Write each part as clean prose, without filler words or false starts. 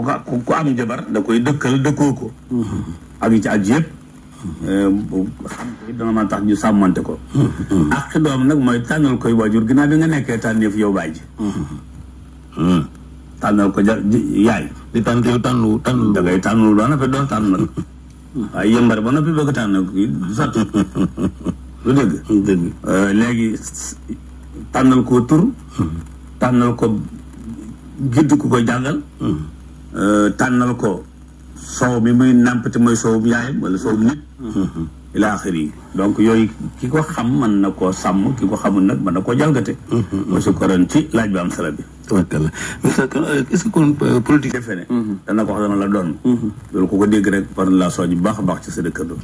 ku am jabar da koy dëkkal dëkkoo ko ak yi ci aju yëpp xam ko dana ma tax ñu sàmmante ko ak doom nag mooy tànnal koy waajur ginnaaw bi nga nekkee tànneef yow baay ji tànnal ko yaay di tànn yow tànnu da ngay tànnul ba noppi doo tànn nag waaye yëmbar ba noppi bëgg tànn ko du sotti lu dëgg léegi tànnal ko tur tànnal ko gidd ku ko jàngal tànnal ko soow mi muy nàmpati mooy soowum yaayam wala soowum nit ila axiri yi donc yooyu ki ko xam mën na koo sàmm ki ko xamul nag mën na koo jalgate moo si koron ci laaj bi am sala bi tabarkalla est-ce que kon politique defe ne dana ko wax dana la doon loolu ku ko dégg rek war na laa sooj bu baax a baax ci sa dëkkandoo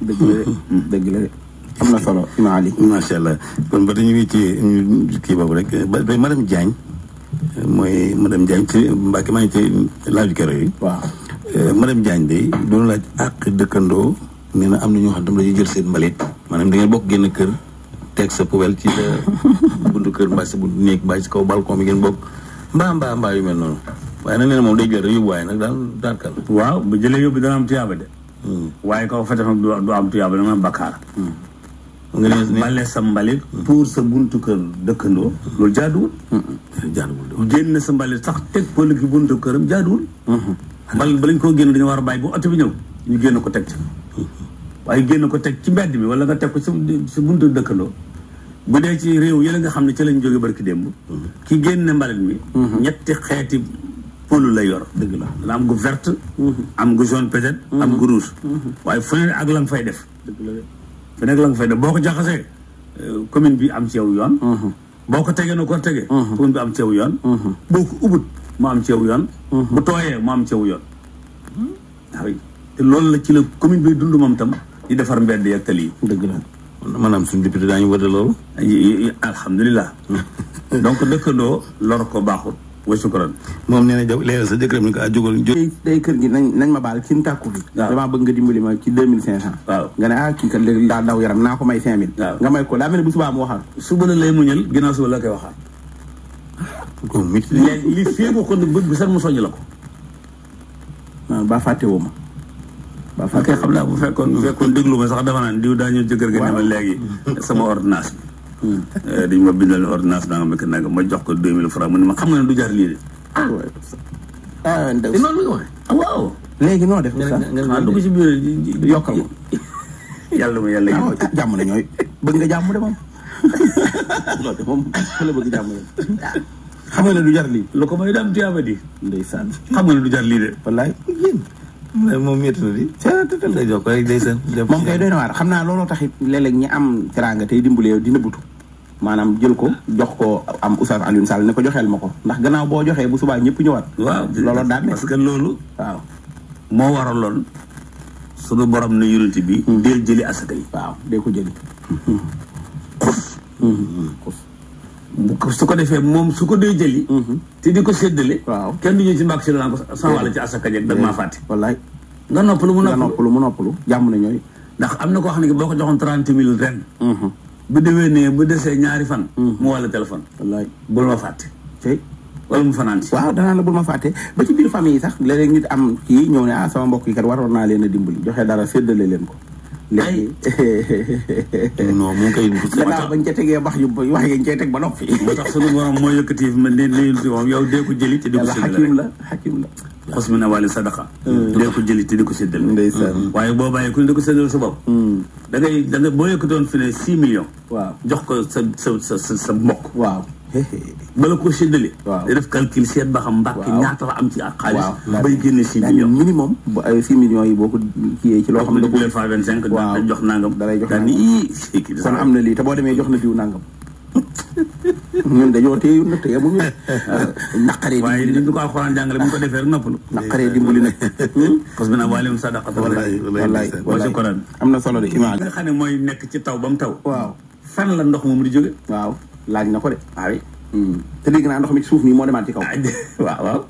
dëgg la am na solo Imam Ali macha allah kon ba dañu ngi ci kii boobu rek ba madame Diagne mooy madame Diagne ci Mbacke maa ngi ci laaju kero yi waaw madame Diagne de doon laaj ak dëkkandoo nee na am na ñoo xam tam dañuy jël seen mbalit maanaam da ngeen bokk génn kër teg sa poubelle ci sa buntu kër mbaa sa buntu néeg mbaa ci kaw balcon bi ngeen bokk mbaa yu mel noonu waaye nag nee na moom day jël rek yóbbu waaye nag daal daanaka waaw bu jëlee yóbbu dana am tuyaaba de waaye kaw fa def nag du am tuyaaba dana am bakkaar nga ne bale sa mbalit pour sa buntu kër dëkkandoo loolu jaaduwul génn sa mbalit sax teg pël ki buntu këram jaaduwul mbalit ba lañ koo génn dañu war a bàyyi ba oto bi ñëw ñu génn ko teg ci waaye génn ko teg ci mbedd mi wala nga teg ko si buntu dëkkandoo bu dee ci réew yële nga xam ne ci lañ jóge barki démb ki génn mbalit mi ñetti xeeti pëlu lay yor dëgg la dana am gu verte am gu jaune peut-être am gu rouge waaye fu ne ak la nga fay def fu nekk la nga fay def boo ko jaxasee commune bi am ci yow yoon boo ko tegee na ko tegee commune bi am ci yow yoon boo ko ubut mu am ci yow yoon bu tooyee mu am ci yow yoon waaw te loolu la ci la commune bi dund moom tam di defar mbedd yi ak tali yi dëgg la maanaam suñu député daañu wëde loolu alhamdulilah donc dëkkandoo lor ko baaxul wa shukran moom nee na jaw léegi sa jëkkëram ni ko jógal day kër gi nañ ma baal ci tàkku bi damaa bëgg nga dimbali ma ci 2500 waaw nga ne kii kat léegi daa daw yaram naa ko may 5000 nga may ko daa mel ne bu subaa mu waxaat suba la lay muñal ginnaaw suba la koy waxaat léegi li fii ko kon bëgg bi sax mu soññ la ko ba fàtte woo ma ba fàtte xam naa bu fekkoon déglu ma sax dama naan diw daa ñëw ci kër ga ne ma léegi sama ordonnance bi dañ ma bindal ordonnance da nga mekk nanga ma jox ko 2000 francs mu ne ma xam nga ne du jar lii de noonu nga waxee waaw léegi noo def nga dugg ci biir yokkal ma yàlla ma yàlla jàmm na ñooy bëgg nga jàmm de moom loolu de moom fa la bëgg jàmm de xam nga ne du jar lii lu ko may daam tuyaaba di ndeysaan xam nga ne du jar lii de wallaay moom métti na di tëtal nga jox ko rek ndeysaan moom kay doy na waar xam naa looloo taxit léeg-léeg ñi am teraanga tey dimbali yow dina butu maanaam jël ko jox ko am Oustaz Alioune Sall ne ko joxeel ma ko ndax gannaaw boo joxee bu subaa ñëpp ñëwaat waaw looloo daan parce que loolu waaw moo waraloon suñu borom na unité bi deel jëli asaka yi waaw dee ko jëli su ko defee moom su ko dee jëli te di ko séddale waaw kenn du ñëw ci mbàkk si la ko sama wàll ci asaka jeg dag maa fàtte wallaay nga noppalu mu noppalu jàmm na ñooy ndax am na koo xam ne boo ko joxoon 30 000 ren bu déwénee bu desee ñaari fan mu wàll téléphone wallaay bul ma fàtte wala mu fanaan si waaw danaa la bul ma fàtte ba ci biir famille yi sax léeg-léeg nit am kii ñëw ne sama mbokk yi kat waroon naa leen a dimbali joxe dara séddale leen ko léegi non mu ngi koy gannaaw bañ ca tegee wax yu wax yañ cay teg ba noppi moo tax sunu borom moo yëkkati fi mel ni si moom yow dee ko jëli te di ko séddale xakim la xos mi na wàlli sadaqa dee ko jëli te di ko séddale ndeysaan waaye boo bàyyee ku ne di ko séddale sa bopp da ngay boo yëkkatoon fi ne 6 millions waaw jox ko sa mbokk waaw bala ko séddale waaw da def calcul seet ba xam mbàkk ñaata la am ci ak xaalis bay génne 6 millions minimum bu ay 6 millions yi boo ko kiyee ci loo xam ne bu leen fa 25 da jox nangam da lay jox daal ni kon am na lii te boo demee jox na diw nangam ñun dañoo téye nag te yemuñu naqaree waaye ni ñu ko alxuraan jàngale bu ñu ko defee rek noppalu naqaree dimbali nag parce que nag waaleykum sadaqata wallaay Quran am na solo de imaam nga xam ne mooy nekk ci taw ba mu taw waaw fan la ndox moom di jóge waaw laaj na ko de waaw te dégg naa ndox mi ci suuf nii moo demaat ci kaw waaw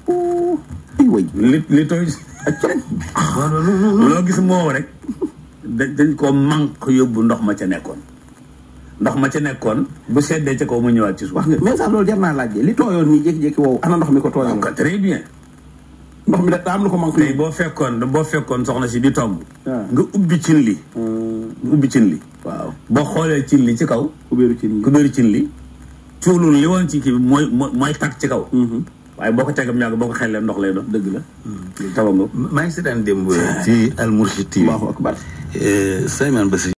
way li tooy loo gis moo rek dañ ko manque yóbbu ndox ma ca nekkoon bu seddee ca kaw mu ñëwaat ci suuf wax nga mais sax loolu jar naa laaj li tooyoon nii jékki-jékki wow ana ndox mi ko tooyoon très bien ndox mi da am lu ko manqué. tey boo fekkoon soxna si di togg. nga ubbi cin li. waaw boo xoolee cin li ci kaw. kubéeru cin li. cuulul li woon ci kii bi mooy tag ci kaw. waaye boo ko tegam ñàkk boo ko xellee ndox lay doon. dëgg la. maa ngi si daan démb ci Al Mourchid TV. Allahu akbar. Souleymane Bassirou